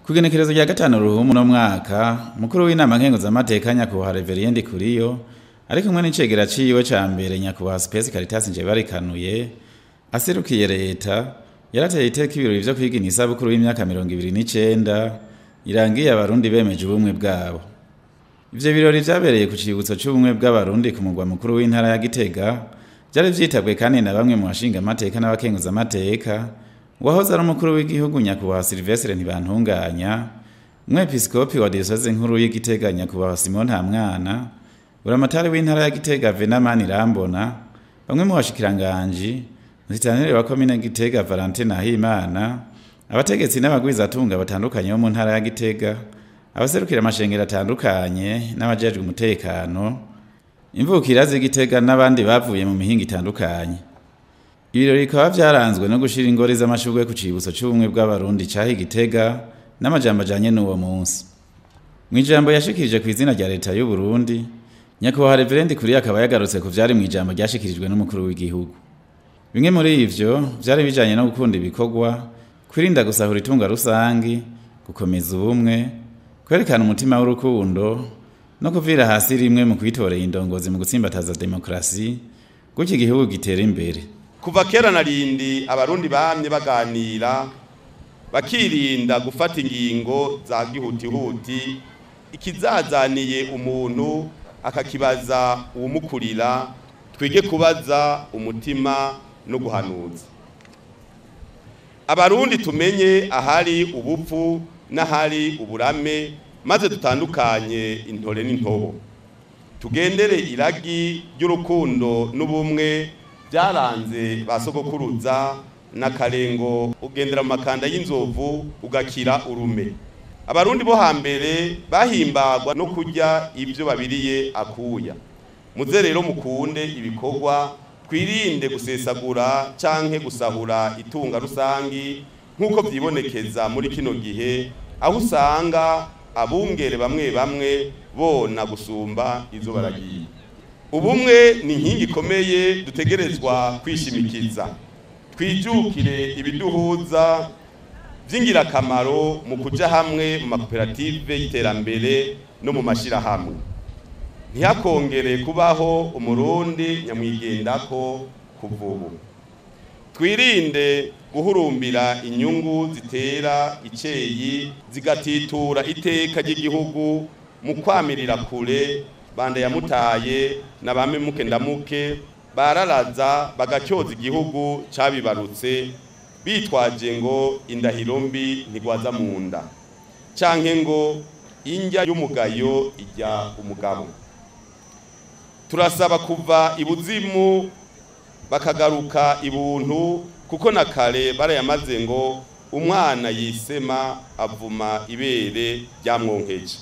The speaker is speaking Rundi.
Kugenekerezo rya 5 Ruhumu no mwaka, mukuru w'inama nkenguzamateka nyakubahwa Reverien Ndikuriyo ari kumwe n'icegera ciwe ca mbere nyakubahwa Space Caritas Njebarikanuye aserukiye leta, yarateye iteka ibirori vyo kwigina isabukuru y'imyaka 29 irangiye abarundi bemeje ubumwe bwabo. Ivyo birori vyabereye ku cibutso c'ubumwe bw'abarundi ku mugwa mukuru w'intara ya Gitega, vyari vyitabwe kandi na bamwe mu bashinga amateka n'abakenguzamateka, uwahoze ari umukuru w'igihugu nyakubahwa Sylvestre Ntibantunganya, umwepiskopi wa diyoseze nkuru y'Igitega nyakubahwa Simon Ntamwana, buramatari w'intara ya Gitega Venamani Irambona, bamwe mu bashikiranganji, musitanteri wa komine Gitega Valentin Nahimana, abategetsi n'abagwizatunga batandukanye bo mu ntara ya Gitega, abaserukira amashengero atandukanye n'abajejwe umutekano, imvukira z'Igitega n'abandi bavuye mu mihingo itandukanye. Ibirori bikaba vyaranzwe no gushira ingori z'amashurwe ku cibutso c'ubumwe bw'abarundi caha Igitega n'amajambo ajanye n'uwo munsi. Mw'ijambo yashikirije kw'izina rya leta y'u Burundi, nyakubahwa Reverend Ndikuriyo akaba yagarutse ku vyari mw'ijambo ryashikirijwe n'umukuru w'igihugu. Bimwe muri ivyo vyari bijanye no gukunda ibikorwa, kwirinda gusahura itunga rusangi, gukomeza ubumwe, kwerekana umutima w'urukundo no kuvira hasi rimwe mu kwitorera indongozi mu gutsimbataza demokrasi, gutyo igihugu gitera imbere. Kuva kera na rindi abarundi bamye baganira bakirinda gufata ingingo za gihutihuti, ikizazaniye umuntu akakibaza uwumukurira, twige kubaza umutima no guhanuza. Abarundi tumenye ahari ubupfu n'ahari uburame, maze dutandukanye intore n'intobo. Tugendere iragi ry'urukundo n'ubumwe byaranze ba sogokuruza n'akarengo, ugendera mu makanda y'inzovu ugakira urume. Abarundi bo hambere bahimbagwa no kurya ibyo babiriye akuya. Muze rero mukunde ibikorwa, twirinde gusesagura canke gusahura itunga rusangi nk'uko vyibonekeza muri kino gihe, aho usanga abungere bamwe bamwe bona gusumba izo baragiye. Ubumwe ni inkingi ikomeye dutegerezwa kwishimikiza. Twijukire ibiduhuza vy'ingirakamaro mu kuja hamwe mu makoperative y'iterambere no mu mashirahamwe. Ntihakongere kubaho umurundi nyamwigendako kuva ubu. Twirinde guhurumbira inyungu zitera iceyi zigatitura iteka ry'igihugu mu kwamirira kure banda yamutaye na bame muke ndamuke bararaza bagacyoza igihugu cabibarutse bitwaje ngo indahiro mbi ntigwaza mu nda canke ngo indya y'umugayo ijya umugabo. Turasaba kuva ibuzimu bakagaruka ibuntu, kuko na kare barayamaze ngo umwana yisema avuma ibere ryamwonkeje.